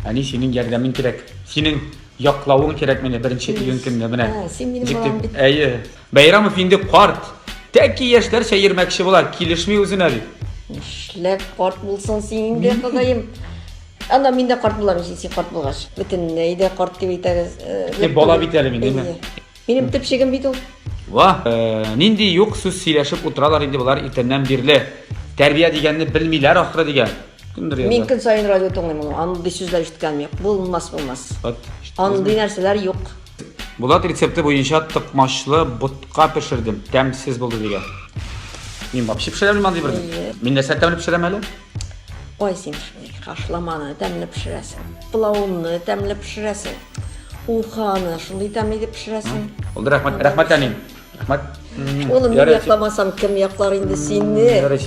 Әни, синең ярдәмең кирәк. Синең яклавың кирәк мине беренче июнь көнне менә. Ә, син минем Ничек балам дип- бит. Әйе. Бәйрамов инде карт. Тәки яшьләрчә йөрмәкче була, килешми үзенә дип. Нишләп карт булсын син инде, Ходаем. Анда мин дә карт булам ич, син карт булгач. Бөтенләй дә карт дип әйтәгез. Э, бала бит әле мин, димә. Әйе. Минем төпчегем бит ул. Ва, э, нинди юк сүз сөйләшеп утыралар инде болар иртәннән бирле. Тәрбия дигәнне белмиләр ахры дигән. Кемдер яза. Мин көн саен радио тыңлыйм ул. Андый сүзләр ишеткәнем юк. Булмас, булмас. Вот. Андый нәрсәләр юк. Булат рецепты буенча токмачлы ботка пешердем. Тәмсез булды дигән. Мин вообще пешерә белмим андый берне. Мин нәрсә тәмле пешерәм әле? Ой, син хашламаны тәмле пешерәсең. Пылауны тәмле пешерәсең. Уханы шундый тәмле итеп пешерәсең. Булды, рәхмәт, рәхмәт әни. Рәхмәт. Улым, мин якламасам, кем яклар инде сине?